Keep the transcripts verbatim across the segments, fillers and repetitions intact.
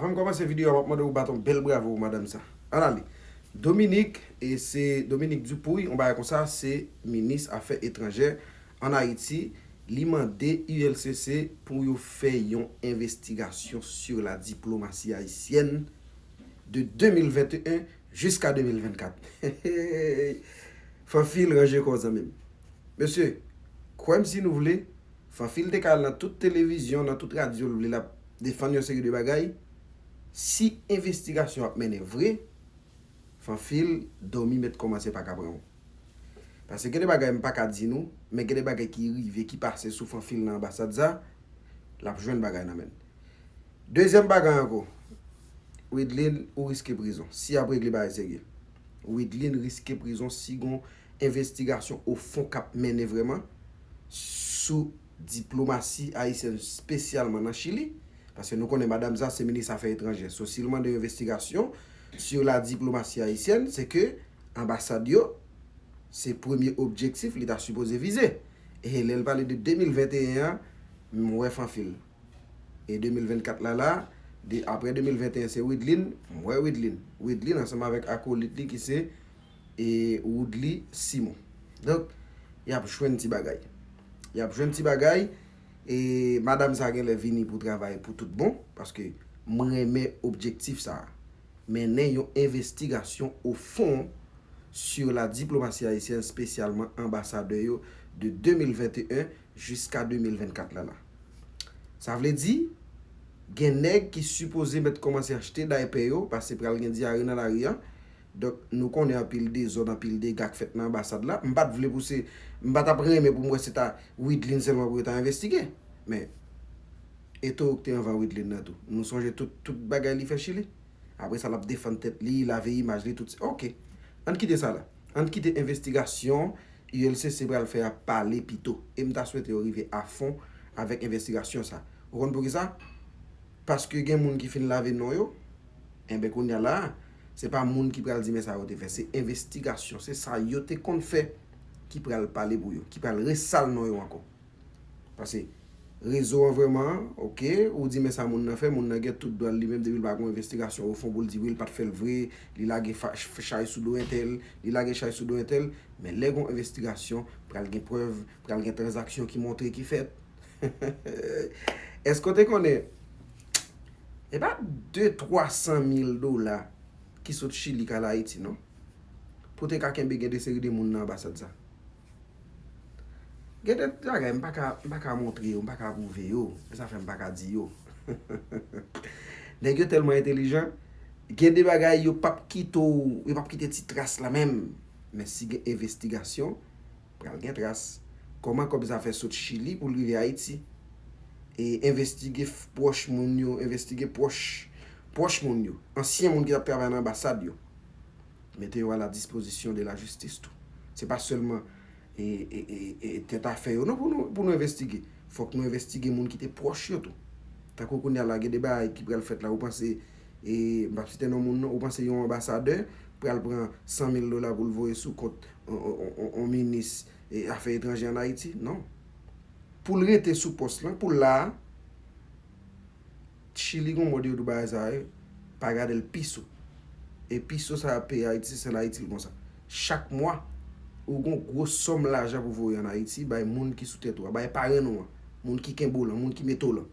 Avan m kòmanse videyo a, m ap mande w bat yon bèl bravo pou madanm sa. Ann ale. Dominique, e se Dominique Dupuy, yon bagay konsa, se minis afè etranjè ann Ayiti. Li mande U L C C pou yo fè yon envestigasyon sur la diplomatie haïtienne de de mil venteyen jiska de mil vennkat. Fanfil, ranje kò w, zanmi m. Mesye, kwè m si nou vle, Fanfil te ka al nan tout televizyon, nan tout radyo l vle, l ap defann yon seri de bagay. Si envestigasyon ap mennen vre, Fanfil, dòmi mèt kòmanse pa ka pran w. Paske gen de bagay m pa ka di nou, men gen de bagay ki rive, ki pase sou Fanfil nan anbasad sa, l ap jwenn bagay nan men l. Dezyèm bagay ankò, Widlin, ou riske prizon. Si y ap regle bagay serye, Widlin riske prizon si gon envestigasyon o fon k ap mennen vrèman sou diplomasi ayisyèn, espesyalman nan Chili. Paske nou konnen madanm sa se minis afè etranjè. So, si l mande yon envestigasyon sur la diplomatie haïtienne, se ke anbasad yo, se premye objektif li ta sipoze vize. E lè l pale de de mil venteyen an, m wè Fanfil. E de mil vennkat la la, de, apre de mil venteyen se Widlin, m wè Widlin. Widlin ansanm avèk akolit li ki se e Woodly Simon. Donk, y ap jwenn ti bagay. Y ap jwenn ti bagay, e madanm sa genlè vini pou travay pou tout bon, paske m renmen objektif sa a. Mennen yon envestigasyon o fon sur la diplomatie haïtienne, espesyalman anbasadè yo de de mil venteyen jiska de mil vennkat la la. Sa vle di, gen nèg ki sipoze mèt kòmanse achte daypè yo, paske pral gen dyare nan lari a. Donk, nou konnen anpil dezòd, anpil dega k fèt nan anbasad la. M pa t vle pou se, m pa t ap renmen pou m wè se ta Widlin sèlman pou yo ta envestige. Men, e Towo k te anvan Widlin nan tou. Nou sonje tout, tout bagay li fè Chili. Apre sa, l ap defann tèt li, lave imaj li, tout. Oke. Ann kite sa la. Ann kite envestigasyon U L C C pral fè a pale pito. E m ta swete yo rive a fon avèk envestigasyon sa. Ou konn poukisa? Paske gen moun ki fin lave non yo. Enben, kounye a la, se pa moun ki pral di men sa yo te fè. Se envestigasyon, se sa yo te konn fè ki pral pale pou yo, ki pral resal non yo ankò. Paske rezo an vrèman, oke, ou di men sa moun nan fè, moun nan gen tout dwa l li menm, depi l pa gon envestigasyon o fon pou l di wi, l pa t fè l vre, li lage fa- chay sou do entèl, li lage chay sou do entèl, men lè gon envestigasyon, pral gen prèv, pral gen tranzaksyon ki montre ki fèt. Èske w te konnen, e pa de twa san mil dola ki sot Chili k al Ayiti, non? Pou te ka kenbe gen de seri de moun nan anbasad sa. Gen de bagay m pa ka, m pa ka montre yo, m pa ka pwouve yo. Se sa fè m pa ka di yo. Nèg yo tèlman entelijan, gen de bagay yo p ap kite w, yo p ap kite ti tras la menm. Men si gen envestigasyon, pral gen tras. Kòman kòb sa fè sot Chili pou l rive Ayiti? E envestige f- pwòch moun yo, envestige pwòch, pwòch moun yo, ansyen moun ki t ap travay nan anbasad yo. Mete yo a la dispozisyon de la jistis tou. Se pa sèlman e, e, e, e, tèt afè yo non pou nou, pou nou envestige. Fòk nou envestige moun ki te pwòch yo tou. Tankou kounye a la, gen de bagay ki pral fèt la, ou panse, e, m p ap site non moun non, ou panse yon anbasadè pral pran san mil dola pou l voye sou kont on, on, on, on, on minis e, afè etranjè ann Ayiti? Non. Pou l rete sou pòs lan, pou l la a, Chili gon mòd yo di w bagay sa yo, pa gade l piso. E piso sa y ap peye Ayiti, se sèl Ayiti l konsa. Chak mwa, ou gon gwo sòm lajan pou voye ann Ayiti, bay moun ki sou tèt ou a, bay parenn ou an, moun ki kenbe w lan, moun ki mete w lan.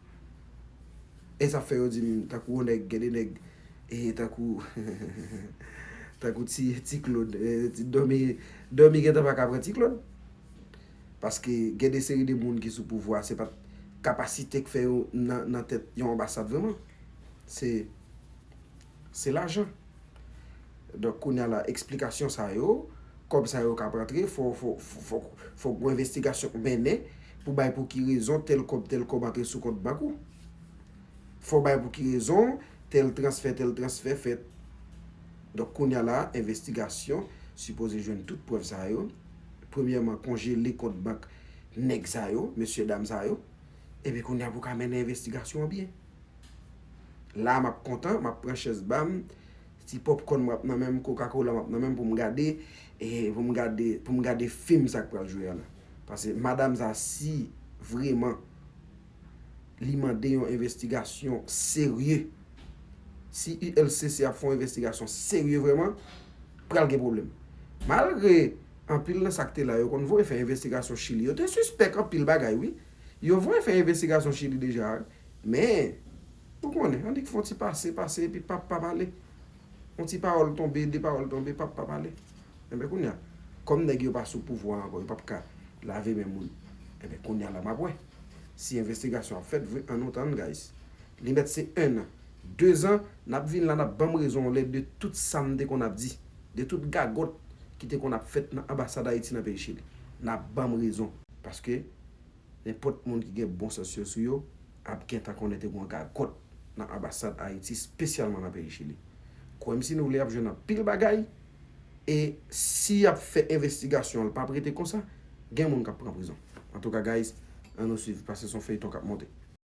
E sa fè yo di m, tankou yon nèg, gen de nèg, e tankou, tankou ti, ti Claude, e, ti dòmi, dòmi gentan pa ka pran ti Claude. Paske gen de seri de moun ki sou pouvwa, se pa t kapasite k fè yo nan, nan tèt yon anbasad vrèman. Se, se lajan. Donk, kounye a la, eksplikasyon sa yo, kòb sa yo k ap antre, fò, fò, fò, fò, fò gon envestigasyon k mennen pou bay pou ki rezon tèl kòb, tèl kòb antre sou kont bank ou. Fò bay pou ki rezon tèl transfè, tèl transfè fèt. Donk, kounye a la, envestigasyon sipoze jwenn tout prèv sa yo. Premyèman, konjele kont bank nèg sa yo, mesye dam sa yo. Epi kounye a pou ka mennen envestigasyon an byen. La, m ap kontan, m ap pran chèz ba m, ti popcorn mwen ap nan men m, Coca-Cola mwen ap nan men m pou m gade, e pou m gade, pou m gade fim sa k pral jwe a la. Paske madanm sa, si vrèman li mande yon envestigasyon serye, Si U L C C ap fè yon envestigasyon serye vrèman, pral gen pwoblèm. Malgre anpil nan sa k te la yo konn voye fè envestigasyon Chili, yo te sispèk anpil bagay, wi. Yo voye fè envestigasyon Chili deja, wi. Men, ou konnen, annik fè yon ti pase, pase, epi pap, pap ale. Yon ti pawòl tonbe, de pawòl tonbe, pap, pap ale. Enben, kounye a, kòm nèg yo pa sou pouvwa ankò, yo pap ka lave men moun. Enben, kounye a la, m ap wè. Si envestigasyon ap fèt vre, ann nou tann, guys. Li mèt se en an. De zan, n ap vin la, n ap ban m rezon lè de tout sa m te konn ap di, de tout gagòt ki te konn ap fèt nan anbasad Ayiti nan peyi Chili. N ap ban m rezon. Paske nenpòt moun ki gen bon sans yo sou yo ap gentan konnen te gen yon gagòt nan anbasad Ayiti, espesyalman nan peyi Chili. Kwè m si nou vle, y ap jwenn anpil bagay. E si y ap fè envestigasyon, l p ap rete konsa, gen moun k ap pran prizon. Antouka, guys, ann nou swiv, paske se yon feyton k ap monte.